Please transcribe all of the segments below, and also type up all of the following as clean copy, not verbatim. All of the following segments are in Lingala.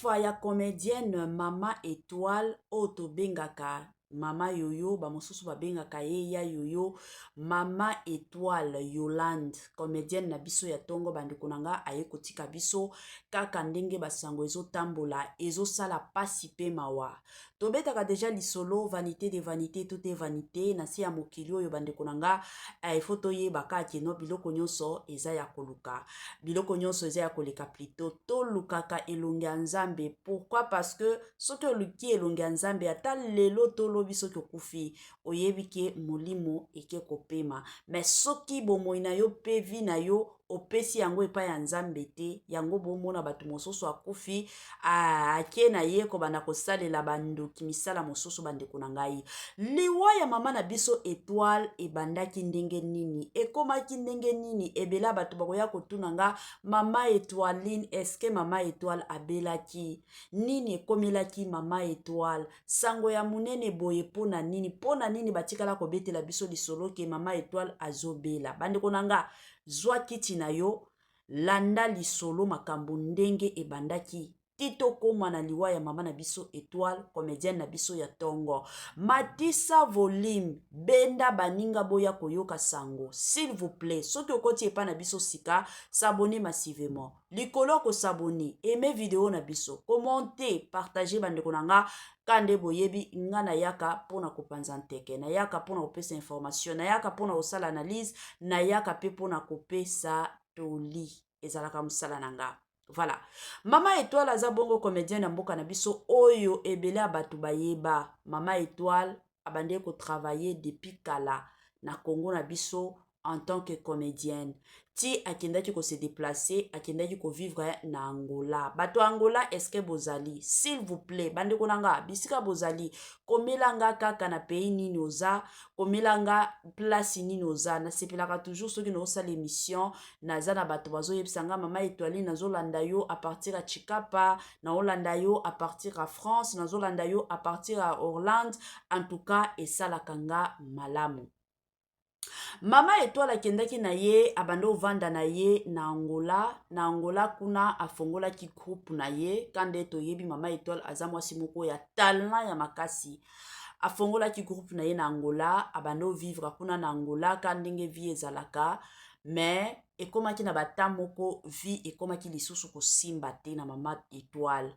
Kokufa ya comedienne mama Etoile oyo tobengaka mama Yoyo, ba mosusu babengaka ye ya Yoyo, mama Etoile Yolande, comedienne na biso ya tongo, bandeko na nga, aye kotika biso kaka ndenge basango ezotambola, ezosala pasi pe mawa. Tobetaka deja lisolo vanité de vanité, tout est vanité na se ya mokili oyo, bandeko na nga. Il faut toyeba kaka que non, biloko nyonso eza ya koluka, biloko nyonso eza ya koleka. Plutôt tolukaka elongi ya Nzambe. Pourquoi? Parce que soki oluki elongi ya Nzambe, ata lelo tolobi, soki okufi, oyebi ke molimo eke kopema. Mais soki bomoi na yo mpe vie na yo opesi yango epai ya Nzambe te, yango bomona bato mosusu akufi, ake na ye kobanda kosalela bandoki, misala mosusu. Bandeko na ngai, liwa ya mama na biso Etoile ebandaki ndenge nini? Ekomaki ndenge nini? Ebele bato bakoya kotuna nga: "Mama Etoiline, eske mama Etoile abelaki nini? Ekomelaki mama Etoile sango ya monene boye mpo na nini? Mpo na nini batikala kobetela biso lisolo ke mama Etoile azobela?" Bandeko na nga, zwa kiti na yo, landa lisolo, makambo ndenge ebandaki ti tokóma na liwa ya mama na biso Etoile, comédienne na biso ya ntongo. Matisa volume, benda baninga boya koyoka sango, s'il vous plaît. Soki okoti epai na biso sika, s'abonner massivement. Likolo ya kos'abonner, aime video na biso, commente, partage. Bandeko na nga, ka nde boyebi nga, nayaka mpona kopanza nteke, nayaka mpona kopesa information, nayaka mpona kosala analyse, nayaka mpe mpona kopesa toli. Ezalaka mosala na nga. Voilà, mama Etoile aza bongo comédien na mboka na biso oyo ebele ya bato bayeba. Mama Etoile abandaki kotravailler depuis kala na Congo na biso en tant que comédienne, ti akendaki kose déplacer, akendaki kovivre na Angola. Bato ya Angola, eske bozali? S'il vous plaît, bandeko na nga, bisika bozali, komela nga kaka na pays nini oza, komela nga place nini oza. Nasepelaka toujours soki naosala émission, naza na bato bazoyebisa nga: "Mama Etoile, nazolanda yo à partir ya Chikapa, naolanda yo à partir ya France, nazolanda yo à partir ya Hollande." En tout cas, esalaka nga malamu. Mama Etoile akendaki na ye, abandi ovanda na ye na Angola. Na Angola kuna, afongolaki groupe na ye. Ka nde toyebi, mama Etoile aza mwasi moko ya talent ya makasi. Afongolaki groupe na ye na Angola, abandi ovivre kuna na Angola ka ndenge vie ezalaka. Mais ekomaki na bata moko, vie ekomaki lisusu kosimba te na mama Etoile.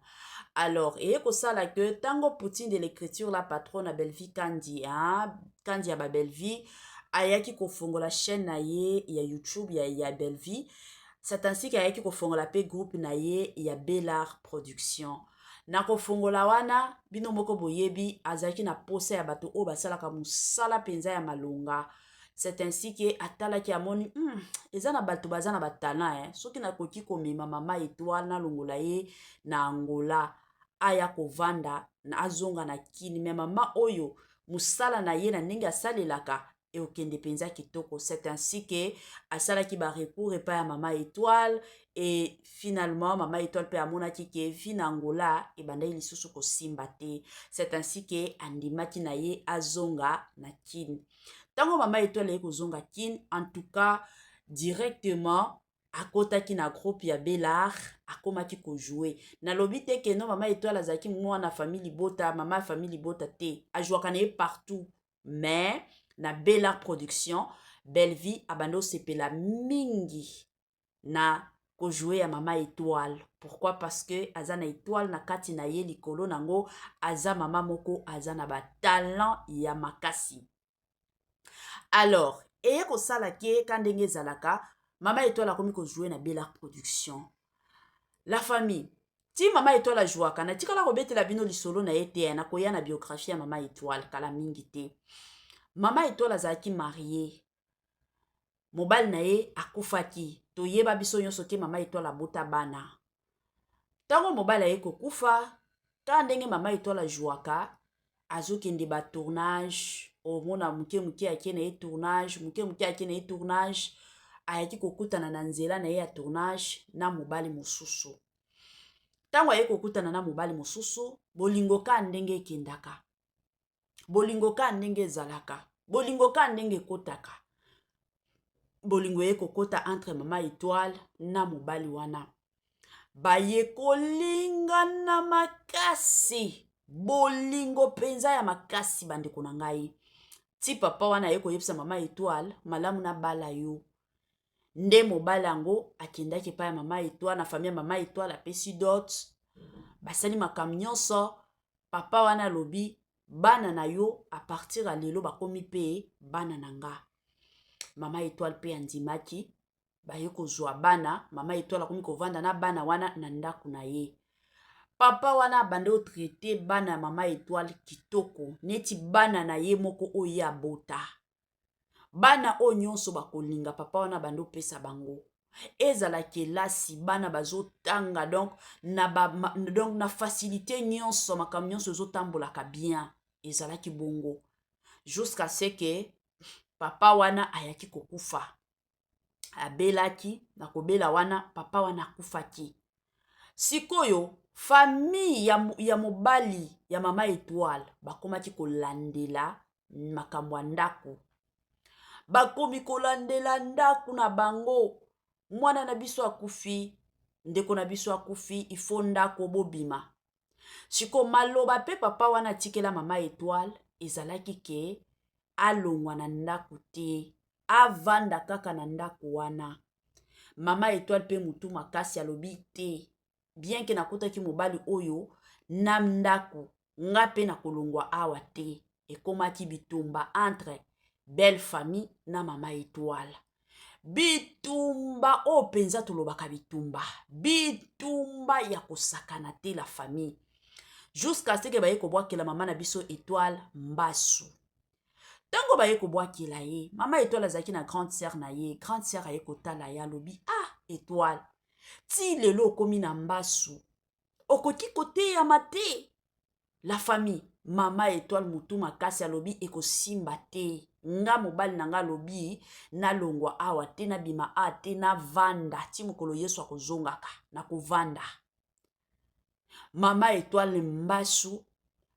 Alors eye kosala ke ntango Poutine de l'écriture, la patronne na Bellevie Kandi, hein, Kandi ya Babellevie, ayaki kofongola chaîne na ye ya YouTube ya Bellevie, c'est ainsi ke ayaki kofongola mpe groupe na ye ya Bellar Production. Na kofongola wana, bino moko boyebi, azalaki na posa ya bato oyo basalaka mosala mpenza ya malonga. C'est ainsi ke atalaki, amoni eza na bato baza na batalent, eh. Soki nakoki komema mama Etoile, nalongola ye na Angola, aya kovanda, azonga na Kini, me mama oyo mosala na ye na ndenge asalelaka ekokende mpenza kitoko. C'est ainsi ke asalaki barecours epai ya mama Etoile et finalement mama Etoile mpe amonaki ke vie na Angola ebandaki lisusu kosimba te. C'est ainsi ke andimaki na ye azonga na Kine. Ntango mama Etoile aye kozonga Kine, en tout cas directement akotaki na groupe ya Belar, akomaki kojouer. Nalobi te ke non, mama Etoile azalaki mwana famille libota, mama famille libota te, ajouaka na ye partout. Mais na Belar Production, Bellevie abandi osepela mingi na kojouer ya mama Etoile. Pourquoi? Parce que aza na étoile na kati na ye. Likolo nango, aza mama moko aza na batalent ya makasi. Alors eye kosala ke ka ndenge ezalaka, mama Etoile akomi kojouer na Belar Production. La famille, ti mama Etoile ajouaka, natikala kobetela bino lisolo na ye te. Nakoya na biographie ya mama Etoile kala mingi te. Mama Etoile azalaki mariée, mobali na ye akufaki. Toyeba biso nyonso ke mama Etoile abota bana. Ntango mobali aye kokufa, kaka ndenge mama Etoile ajouaka, azokende batournage, omona moke moke ake na ye tournage, moke moke ake na ye tournage, ayaki kokutana na nzela na ye ya tournage na mobali mosusu. Ntango aye kokutana na mobali mosusu, bolingo ka ndenge ekendaka, bolingo ka ndenge ezalaka, bolingo ka ndenge ekotaka, bolingo eye kokota entre mama Etoile na mobali wana. Baye kolingana makasi, bolingo mpenza ya makasi bandeko na ngai. Ti papa wana aye koyebisa mama Etoile, malamu nabala yo. Nde mobali yango akendaki epai ya mama Etoile, na famille ya mama Etoile, apesi dot, basali makambo nyonso. Papa wana alobi bana na yo a partir ya lelo bakomi mpe bana na nga. Mama Etoile mpe andimaki, baye kozwa bana. Mama Etoile akomi kovanda na bana wana na ndako na ye. Papa wana abandi otraite bana ya mama Etoile kitoko neti bana na ye moko oyo ye abota. Bana oyo nyonso bakolinga papa wana abandi opesa bango, ezala kelasi, bana bazotanga, donc na, ba, ma, donc na facilité nyonso, makambo nyonso ezotambolaka bien. Ezalaki bongo jusqu'à ce que papa wana ayaki kokufa. Abelaki na kobela wana, papa wana akufaki. Sikoyo famille ya mobali ya mama Etoile bakomaki kolandela makambo ya ndako, bakomi kolandela ndako na bango. Mwana na biso akufi, ndeko na biso akufi, ifo ndako bobima. Siko maloba mpe papa wana atikela mama Etoile ezalaki ke alongwa na ndako te, avanda kaka na ndako wana. Mama Etoile mpe mutu makasi alobi te, bien ke nakutaki mobali oyo na ndako, nga mpe nakolongwa awa te. Ekomaki bitumba entre belle famille na mama Etoile. Bitumba oyo mpenza tolobaka bitumba, bitumba ya kosakana te la famille, jusqu'à ce que baye kobwakela mama na biso Etoile mbasu. Ntango baye kobwakela ye, mama Etoile azalaki na grande sœur na ye. Grande sœur aye kotala ye, alobi: "Ah Etoile, ti lelo okomi na mbasu, okoki koteyama te." La famille, mama Etoile motu makasi alobi ekosimba te, nga mobali na nga alobi nalongwa awa te, nabima a te, navanda ti mokolo Yesu akozongaka, nakovanda. Mama Etoile mbasu,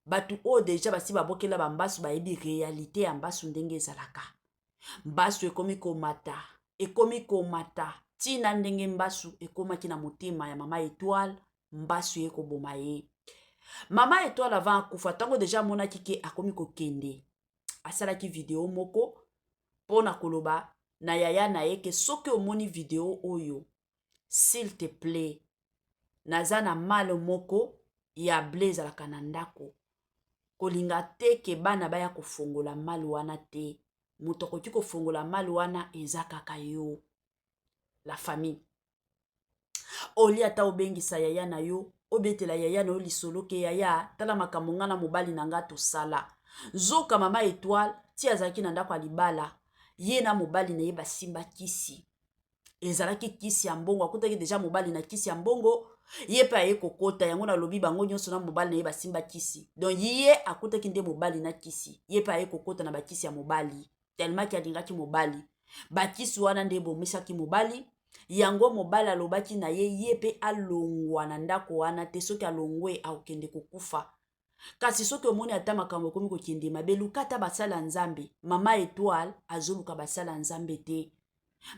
bato oyo deja basi babokela bambasu bayebi réalité ya mbasu ndenge ezalaka. Mbasu ekomi komata, ekomi komata, ntina ndenge mbasu ekomaki na motema ya mama Etoile, mbasu ye koboma ye. Mama Etoile avant akufa, ntango deja amonaki ke akomi kokende, asalaki video moko mpo na koloba na yaya na ye ke soki omoni video oyo, s'il te plaît, naza na malle moko ya blé ezalaka na ndako, kolinga te ke bana baya kofongola malle wana te. Moto akoki kofongola malle wana eza kaka yo. La famille, olia ata obengisa yaya na yo, obetela yaya na yo lisolo ke yaya, tala makambo nga na mobali na nga tosala. Nzoka mama Etoile ti azalaki na ndako ya libala, ye na mobali na ye basimba kisi. Ezalaki kisi ya mbongo. Akutaki deja mobali na kisi ya mbongo, ye mpe aye kokota yango. Nalobi bango nyonso na mobali na ye basimba kisi, donc ye akutaki nde mobali na kisi, ye mpe aye kokota na bakisi ya mobali tellement alingaki mobali. Bakisi wana nde ebomisaki mobali yango. Mobali alobaki na ye, ye mpe alongwa na ndako wana te, soki alongwe akokende kokufa. Kasi soki omoni ata makambo ekomi kokende mabe, luka ata basala ya Nzambe. Mama Etoile azoluka basala ya Nzambe te.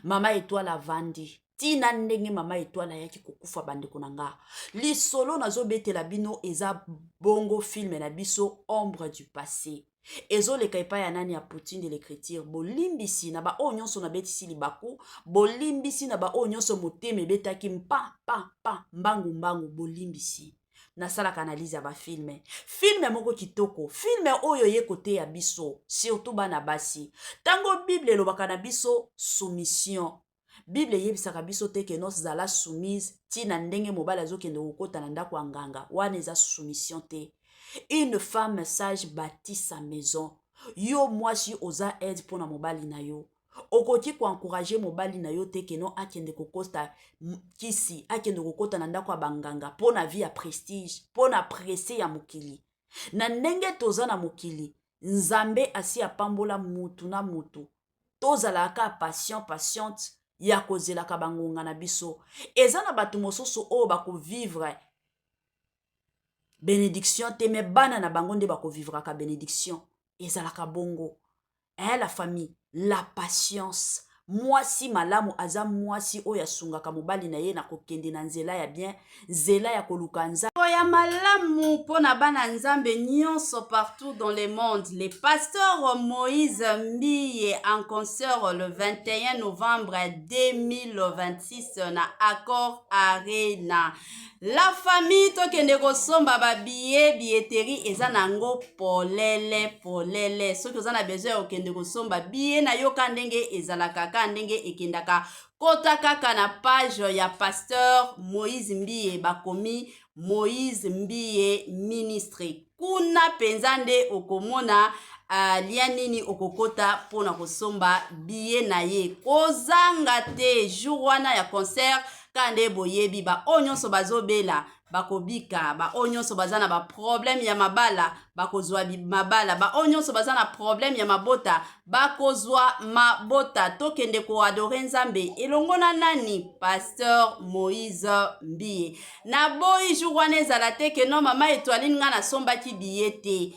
Mama Etoile avandi ntina ndenge mama Etoile ayaki kokufa. Bandeko na nga, lisolo nazobetela bino eza bongo film na biso Ombre du passé, ezoleka epai ya nani? Ya Poutine de l'écriture. Bolimbisi na baoyo nyonso nabetisi libaku, bolimbisi na baoyo nyonso motema ebetaki mpa pa pa, mbangu mbangu, bolimbisi. Nasalaka analyse ya bafilm. Film moko kitoko, film oyo ye koteya biso surtout bana basi. Ntango Bible elobaka na biso soumission, Bible eyebisaka biso te ke nozala soumise ntina ndenge mobali azokende kokota na ndako ya nganga. Wana eza soumission te. Une femme sage bâtit sa maison. Yo mwasi oza aide mpona mobali na yo. Okoki koencourager mobali na yo te ke no akende kokota kisi, akende kokota na ndako ya banganga mpo na vie ya prestige, mpo na presse ya mokili. Na ndenge toza na mokili, Nzambe asi apambola mutu na mutu. Tozalaka patient, patiente ya kozelaka bangonga na biso. Eza na bato mosusu oyo bakovivre bénédiction te, me bana na bango nde bakovivraka bénédiction. Ezalaka bongo, hein, la famille. La patience. Mwasi malamu aza mwasi oyo asungaka mobali na ye na kokende na nzela ya bien, nzela ya koluka Nzambe. Ya malamu mpo na bana Nzambe nyonso partout dans le monde. Le pasteur Moïse Mbiye en concert le 21 novembre 2026 na Accor Arena. La famille, tokende kosomba ba billet, billetterie eza nango polele polele. Soki oza na besoin ya kokende kosomba billet na yo, ka ndenge ezalaka, ka ndenge ekendaka, kota kaka na page ya pasteur Moïse Mbiye, bakomi Moïse Mbiye Ministre. Kuna mpenza nde okomona lien nini okokota mpona kosomba billet na ye. Kozanga te jour wana ya concert. Kaka nde boyebi, baoyo nyonso bazobela bakobika, baoyo nyonso baza na baproblème ya mabala bakozwa mabala, baoyo nyonso baza na problème ya mabota bakozwa mabota. Tokende koadorer Nzambe elongo na nani? Pasteur Moïse Mbiye. Naboyi jour wana ezala te ke non, mama Etoiline, nga nasombaki billet te.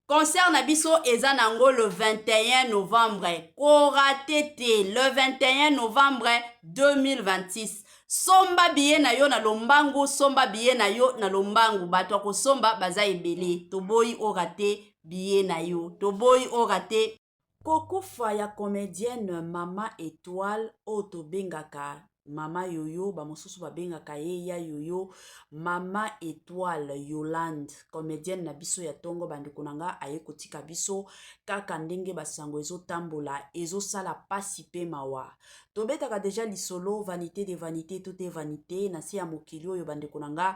Concert na biso eza nango le 21 novembre, korater te. Le 21 novembre 2026, somba billet na yo na lombangu, somba billet na yo na lombangu. Bato ya kosomba baza ebele. Toboyi orater billet na yo, toboyi orater. Kokufa ya comédienne Mama Étoile, oyo tobengaka Mama Yoyo, bamosusu babengaka ye ya Yoyo, Mama Étoile Yolande, comédienne na biso ya ntongo, bandeko na nga, aye kotika biso. Kaka ndenge basango ezotambola, ezosala pasi mpe mawa. Tobetaka déjà lisolo, vanité de vanité, tout est vanité na se ya mokili oyo. Bandeko na nga,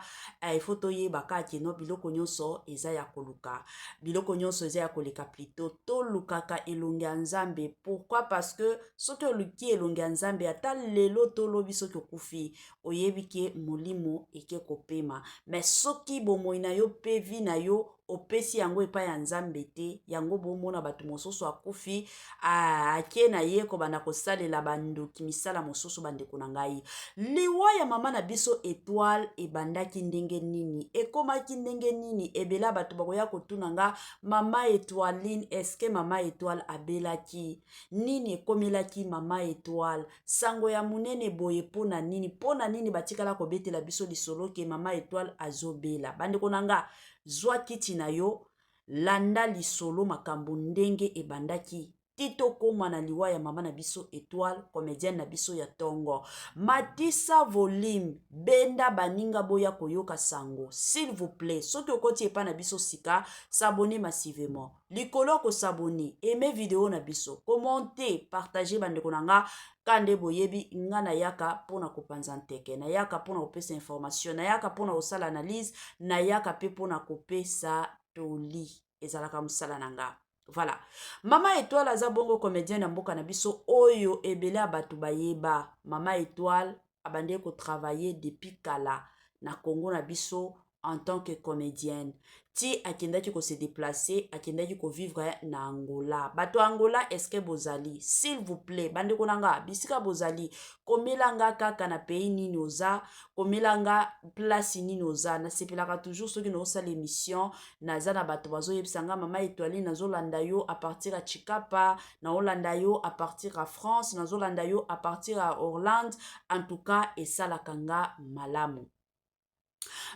il faut toyeba kaka que non, biloko nyonso eza ya koluka, biloko nyonso eza ya koleka. Plutôt tolukaka elongi ya Nzambe. Pourquoi? Parce que soki oluki elongi ya Nzambe, ata lelo tolobi, soki okufi, oyebi ke molimo eke kopema. Mais soki bomoi na yo mpe vie na yo opesi yango epai ya Nzambe te, yango bomona bato mosusu akufi, ake na ye kobanda kosalela bandoki, misala mosusu. Bandeko na ngai, liwa ya mama na biso Étoile ebandaki ndenge nini? Ekomaki ndenge nini? Ebele bato bakoya kotuna nga: "Mama Étoiline, est-ce mama Étoile abelaki nini? Ekomelaki mama Étoile sango ya monene boye mpo na nini? Mpo na nini batikala kobetela biso lisolo ke mama Étoile azobela?" Bandeko na nga, zwa kiti na yo, landa lisolo, makambo ndenge ebandaki ti tokóma na liwa ya mama na biso Étoile, comédienne na biso ya ntongo. Matisa volume, benda baninga boya koyoka sango, s'il vous plaît. Soki okoti epai na biso sika, s'abonner massivement. Likolo ya kos'abonner, aime vidéo na biso, commente, partage. Bandeko na nga, ka nde boyebi nga, nayaka mpona kopanza nteke, nayaka mpona kopesa information, nayaka mpona kosala analyse, nayaka mpe mpona kopesa toli. Ezalaka mosala na nga. Voilà, Mama Étoile aza bongo comédien na mboka na biso oyo ebele ya bato bayeba. Mama Étoile abandaki kotravailler depuis kala na Congo na biso en tant que comédienne, ti akendaki kose déplacer, akendaki kovivre na Angola. Bato ya Angola, est-ce bozali? S'il vous plaît, bandeko na nga, bisika bozali, komela nga kaka na pays nini oza, komela nga place nini oza. Nasepelaka toujours soki naosala émission, naza na bato bazoyebisa nga: "Mama Etoile, nazolanda yo à partir ya Chikapa, naolanda yo à partir ya France, nazolanda yo à partir ya Hollande." En tout cas, esalaka nga malamu.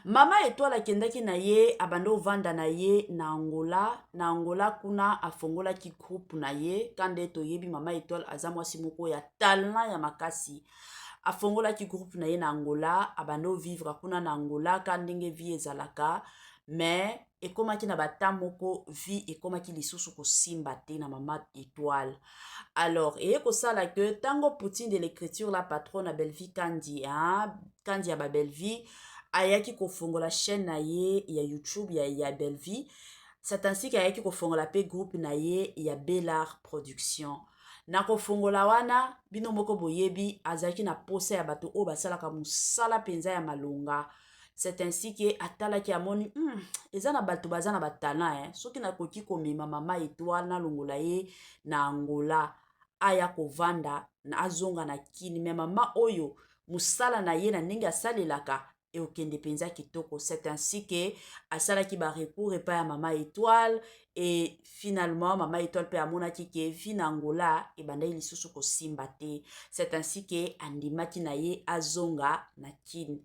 Mama Etoile akendaki na ye, abandi ovanda na ye na Angola. Na Angola kuna, afongolaki groupe na ye. Ka nde toyebi, Mama Etoile aza mwasi moko ya talent ya makasi. Afongolaki groupe na ye na Angola, abandi ovivre kuna na Angola ka ndenge vie ezalaka. Mais ekomaki na bata moko, vie ekomaki lisusu kosimba te na Mama Étoile. Alors eye kosala ke ntango Poutine de l'écriture, la patronne na Bellevie Kandi, hein, Kandi ya Babellevie, ayaki kofongola chaîne na ye ya YouTube ya Bellevie, c'est ainsi ke ayaki kofongola mpe groupe na ye ya Bellar Production. Na kofongola wana, bino moko boyebi, azalaki na posa ya bato oyo basalaka mosala mpenza ya malonga. C'est ainsi ke atalaki, amoni eza na bato baza na batalent, eh. Soki nakoki komema Mama Étoile, nalongola ye na Angola, aya kovanda, azonga na Kini, me mama oyo mosala na ye na ndenge asalelaka. Ekokende mpenza kitoko. C'est ainsi que asalaki barecours epai ya Mama Étoile et finalement Mama Étoile mpe amonaki ke vie na Angola ebandaki lisusu kosimba te. C'est ainsi que andimaki na ye azonga na Kine.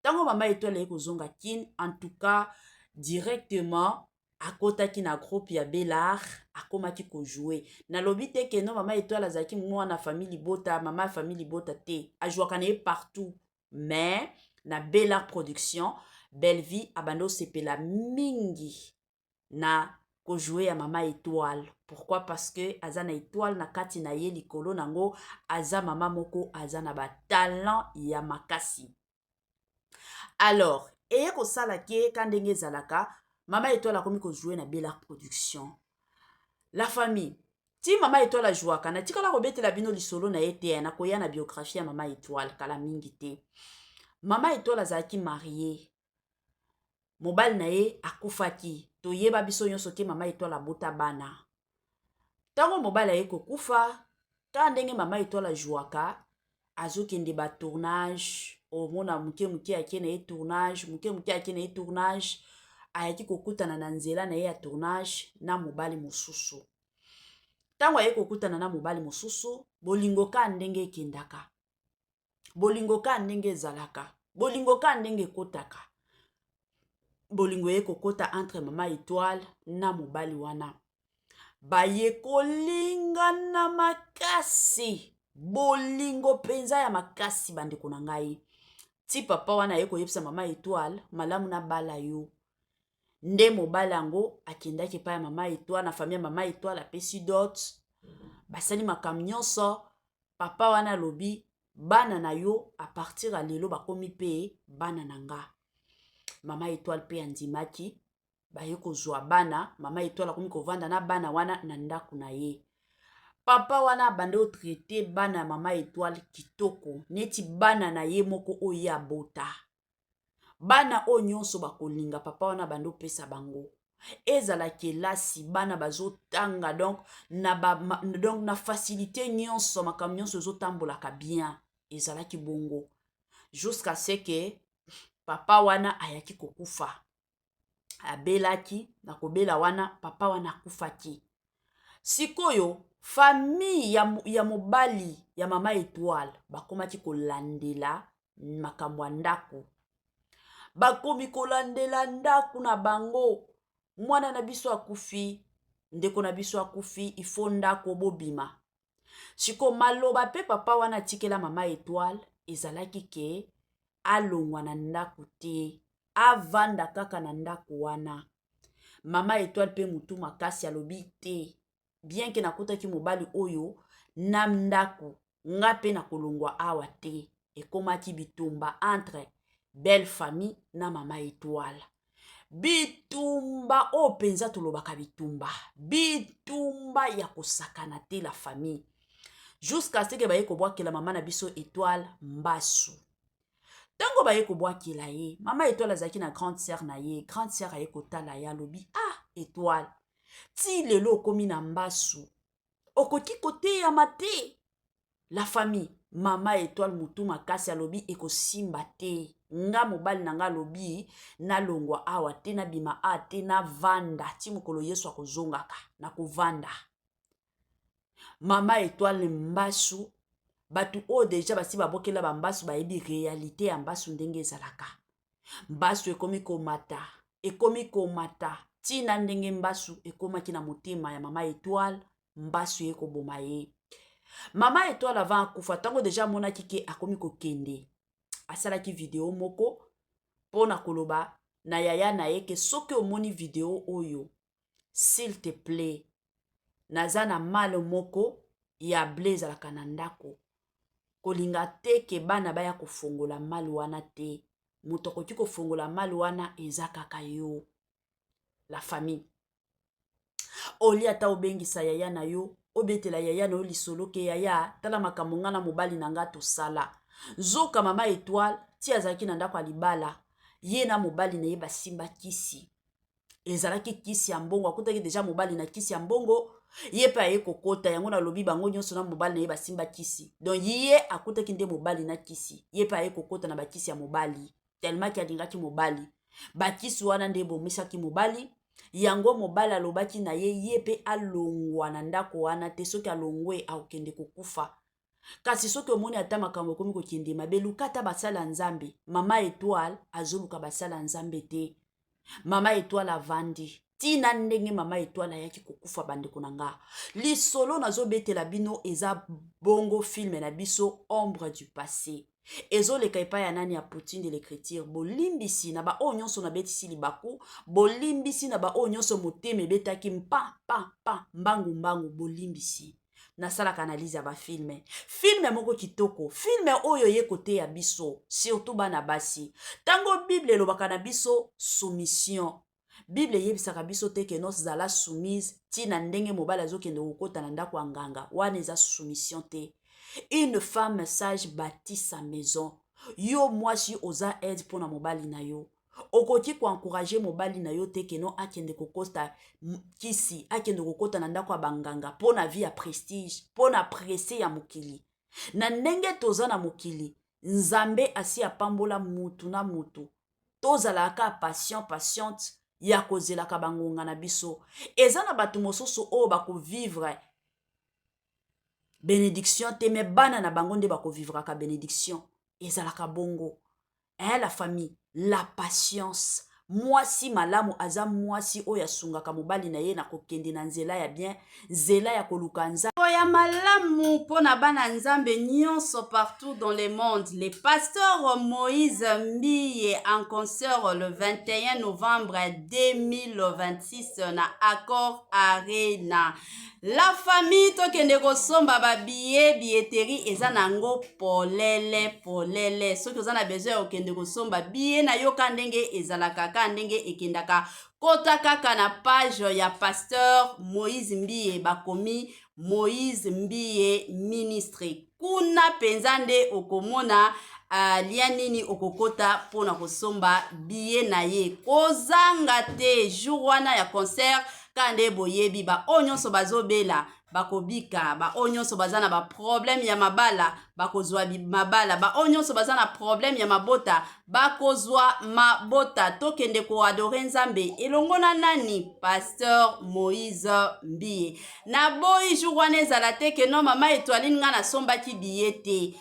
Ntango Mama Étoile aye kozonga Kine, en tout cas directement akotaki na groupe ya Belar, akomaki kojouer. Nalobi te ke no, Mama Étoile azalaki mwana famille libota, mama ya famille libota te, ajouaka na ye partout, mais na Belar Production, Bellevie abandi osepela mingi na kojouer ya Mama Étoile. Pourquoi? Parce que aza na étoile na kati na ye. Likolo nango, aza mama moko aza na batalent ya makasi. Alors eye kosala ke ka ndenge ezalaka, Mama Étoile akomi kojouer na Belar Production. La famille, ti Mama Étoile ajouaka, natikala kobetela bino lisolo na ye te. Nakoya na biographie ya Mama Étoile kala mingi te. Mama Étoile azalaki mariée, mobali na ye akufaki. Toyeba biso nyonso ke Mama Étoile abota bana. Ntango mobali aye kokufa, kaka ndenge Mama Étoile ajouaka, azokende batournage, omona moke moke ake na ye tournage, moke moke ake na ye tournage, ayaki kokutana na nzela na ye ya tournage na mobali mosusu. Ntango aye kokutana na mobali mosusu, bolingo ka ndenge ekendaka, bolingo ka ndenge ezalaka, bolingo ka ndenge ekotaka, bolingo eye kokota entre Mama Étoile na mobali wana. Baye kolingana makasi, bolingo mpenza ya makasi, bandeko na ngai, ti papa wana aye koyebisa Mama Étoile: "Malamu nabala yo." Nde mobali yango akendaki epai ya Mama Étoile, na famille ya Mama Étoile, apesi dot, basali makambo nyonso. Papa wana alobi: "Bana na yo, à partir ya lelo bakomi mpe bana na nga." Mama Étoile mpe andimaki. Baye kozwa bana, Mama Étoile akomi kovanda na bana wana na ndako na ye. Papa wana abandi otraiter bana ya Mama Étoile kitoko, neti bana na ye moko oyo ye abota. Bana oyo nyonso bakolinga, papa wana abandi opesa bango, ezala kelasi, bana bazotanga, donc na, ba, ma, donc na facilité nyonso, makambo nyonso ezotambolaka bien. Ezalaki bongo jusqu'à ce que papa wana ayaki kokufa. Abelaki, na kobela wana papa wana akufaki. Sikoyo famille ya mobali ya Mama Étoile bakomaki kolandela makambo ya ndako, bakomi kolandela ndako na bango: "Mwana na biso akufi, ndeko na biso akufi, ifo ndako bobima." Siko maloba mpe papa wana atikela Mama Étoile ezalaki ke alongwa na ndako te, avanda kaka na ndako wana. Mama Étoile mpe motu makasi, alobi te: "Bien ke nakutaki mobali oyo na ndako, nga mpe nakolongwa awa te." Ekomaki bitumba entre belle famille na Mama Étoile. Bitumba oyo mpenza tolobaka bitumba, bitumba ya kosakana te, la famille, jusqu'à ce que baye kobwakela mama na biso Étoile mbasu. Ntango baye kobwakela ye, Mama Étoile azalaki na grande sœur na ye. Grande sœur aye kotala ye, alobi: "Ah, Étoile, ti lelo okomi na mbasu, okoki koteyama te." La famille, Mama Étoile motu makasi, alobi: "Ekosimba te. Nga mobali na nga alobi nalongwa awa te, nabima awa te, navanda ti mokolo Yesu akozongaka, nakovanda." Mama Étoile mbasu, bato oyo déjà basi babokela bambasu bayebi réalité ya mbasu ndenge ezalaka. Mbasu ekomi komata, ekomi komata, ntina ndenge mbasu ekomaki na motema ya Mama Étoile, mbasu ye koboma ye. Mama Étoile avant akufa, ntango déjà amonaki ke akomi kokende, asalaki video moko mpo na koloba na yaya na ye ke: "Soki omoni video oyo, s'il te plaît, naza na malle moko ya blé ezalaka na ndako. Kolinga te ke bana baya kofongola malle wana te. Moto akoki kofongola malle wana eza kaka yo." La famille, olia ata obengisa yaya na yo, obetela yaya na yo lisolo ke: "Yaya, tala makambo nga na mobali na nga tosala." Nzoka Mama Étoile ti azalaki na ndako ya libala, ye na mobali na ye basimba kisi. Ezalaki kisi ya mbongo. Akutaki déjà mobali na kisi ya mbongo, ye mpe aye kokota yango. Nalobi bango nyonso na mobali na ye basimba kisi, donc ye akutaki nde mobali na kisi, ye mpe aye kokota na bakisi ya mobali. tellement que alingaki mobali. Bakisi wana nde ebomisaki mobali. Yango mobali alobaki na ye, ye mpe alongwa na ndako wana te, soki alongwe akokende kokufa. Kasi soki omoni ata makambo ekomi kokende mabe, luka ata basali ya Nzambe. Mama Etoile azoluka basali ya Nzambe te. Mama Etoile avandi ntina ndenge mama Etoile ayaki kokufa. Bandeko na nga, lisolo nazobetela bino eza bongo film na biso Ombre du passé, ezoleka epai ya nani? Ya Poutine de l'écriture. Bolimbisi na baoyo nyonso nabetisi libaku, bolimbisi na baoyo nyonso motema ebetaki mpa pa pa, mbangu mbangu, bolimbisi. Nasalaka analyse ya bafilm. Film moko kitoko, film oyo ye koteya biso, surtout bana basi. Ntango Bible elobaka na biso soumission, Bible eyebisaka biso te que nozala soumise ntina ndenge mobali azokende kokota na ndako ya nganga. Wana eza soumission te. Une femme sage bâtit sa maison. Yo mwasi oza aide mpona mobali na yo. Okoki koencourager mobali na yo te que non, akende kokota kisi, akende kokota na ndako ya banganga mpo na vie ya prestige, mpo na presse ya mokili. Na ndenge toza na mokili, Nzambe asi apambola mutu na mutu. Tozalaka patient, patiente ya kozelaka bangonga na biso. Eza na bato mosusu oyo bakovivre bénédiction te, mais bana na bango nde bakovivraka bénédiction. Ezalaka bongo, eh, la famille, la patience. Mwasi malamu aza mwasi oyo asungaka mobali na ye na kokende na nzela ya bien, nzela ya koluka Nzambe ya malamu mpo na bana Nzambe nyonso partout dans le monde. Le pasteur Moïse Mbiye en concert le 21 novembre 2026 na Accor Arena. La famille, tokende kosomba babillet. Billetterie eza nango polele polele. Soki oza na besoin ya kokende kosomba billet na yo, ka ndenge ezalaka, ka ndenge ekendaka, kota kaka na page ya pasteur Moïse Mbiye, bakomi Moïse Mbiye Ministre. Kuna mpenza nde okomona lien nini okokota mpona kosomba billet na ye. Kozanga te jour wana ya concert. Kaka nde boyebi, baoyo nyonso bazobela bakobika, baoyo nyonso baza na baproblème ya mabala bakozwa mabala, baoyo nyonso baza na problème ya mabota bakozwa mabota. Tokende koadorer Nzambe elongo na nani? Pasteur Moïse Mbiye. Naboyi jour wana ezala te que non, mama Etoiline, ngai nasombaki billet te.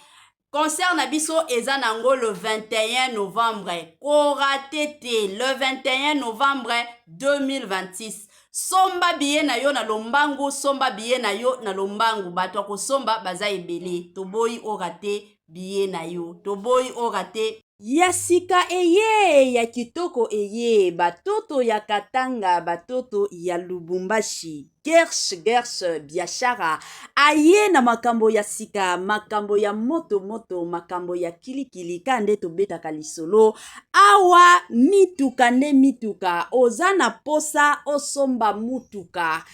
Concert na biso eza nango le 21 novembre. Korater te le 21 novembre 2026. Somba billet na yo na lombangu, somba billet na yo na lombangu. Bato ya kosomba baza ebele. Toboyi orater billet na yo, toboyi orater. Ya sika eye, ya kitoko eye, batoto ya Katanga, batoto ya Lubumbashi, Gersh Gersh Biashara aye na makambo ya sika, makambo ya moto moto, makambo ya kilikili. Ka nde tobetaka lisolo awa, mituka nde mituka. Oza na posa osomba mutuka,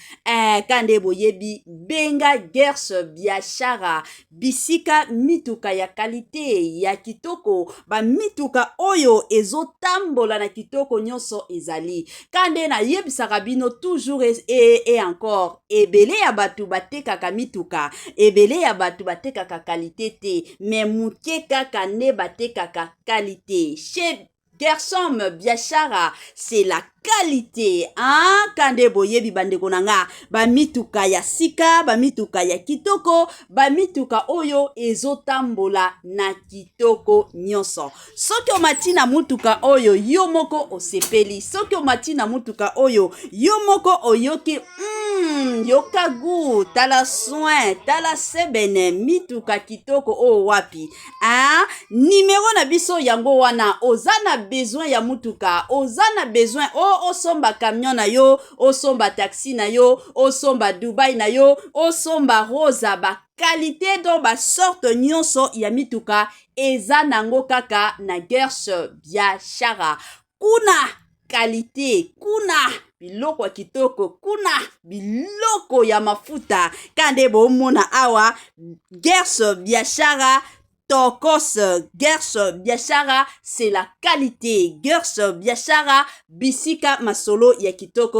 ka nde boyebi, benga Gersh Biashara, bisika mituka ya qualité, ya kitoko, bamituka oyo ezotambola na kitoko nyonso ezali. Ka nde nayebisaka bino toujours et encore, ebele ya bato batekaka mituka, ebele ya bato batekaka qualité te, mais moke kaka nde batekaka qualité. Chez Gersom Biashara, c'est la qualité, hein? Kande boyebi, bandeko na nga, bamituka ya sika, bamituka ya kitoko, bamituka oyo ezotambola na kitoko nyonso. Soki omati na mutuka oyo, yo moko osepeli. Soki omati na mutuka oyo, yo moko oyoki yoka gu, tala soin, tala sebene, mituka kitoko oyo wapi, hein? Numero na biso yango wana. Oza na besoin ya mutuka, oza na besoin o osomba camion na yo, osomba taxi na yo, osomba Dubai na yo, osomba Rosa, baqualité, donc basorte nyonso ya mituka eza nango kaka na Gersh Biashara. Kuna qualité, kuna biloko ya kitoko, kuna biloko ya mafuta. Ka nde bomona awa, Gersh Biashara tokos. Gersh Biashara, c'est la qualité. Gersh Biashara, bisika masolo ya kitoko.